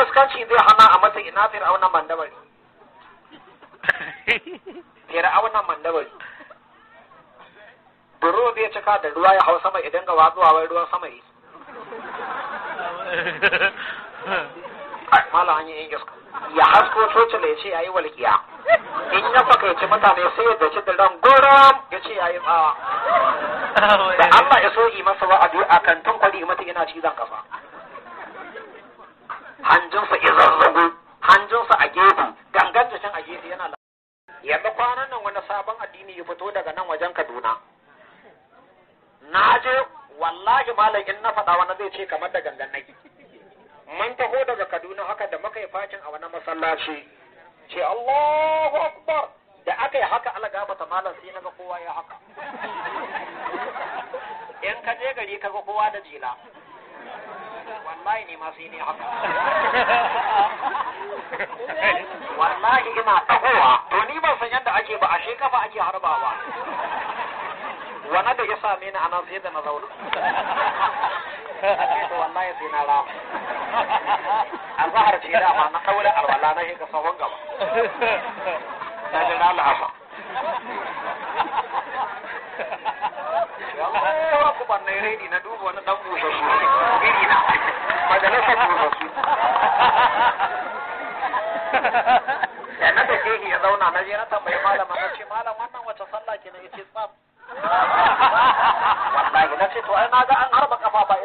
iskanci zai hana a mata ina Fir'auna mandabari. Fir'auna mandabari. Duro zai cika da ruwa ya hau sama idan ga watsuwa wai ruwan sama yi. Malam an yi yin iska. Ya hasko cocila ya ce ya yi walƙiya. In ya fakaici mutane sai ya daki da ran goram ya ce ya yi tsawa. Da Allah ya so yi masa wa'adi a kantin kwari mata yana cizon kafa. Hanjinsa izazzago, hanjinsa a gefe, gangan jikin a gefe yana. Yanzu kwanan nan wani sabon addini ya fito daga nan wajen Kaduna. Na je wallahi malam in na faɗa wani zai ce kamar da gangan nake. Mun taho daga Kaduna haka da muka yi fakin a wani masallaci. Ce Allahu Akbar da aka yi haka Allah gafata malam sai naga kowa ya haka. In ka je gari kaga kowa da jila. Wallahi ne ma sai ne haka. Wallahi ina tahowa to ni ban san yadda ake ba ashe kafa ake harbawa. Wani da ya same ni anan sai da na zauna. To wallahi sai na rama. Azhar ce dama na kaula alwala na shiga sahun gaba. Na jira la'asa. Yawa kuma na redi na duba wani dan bushashu iri na majalisar bushashu. Da na da shehi ya zauna na je na tambayi malama na ce malam wannan wace sallah ke na yace tsaf. Wallahi na ce to ai na ga an harba kafa ba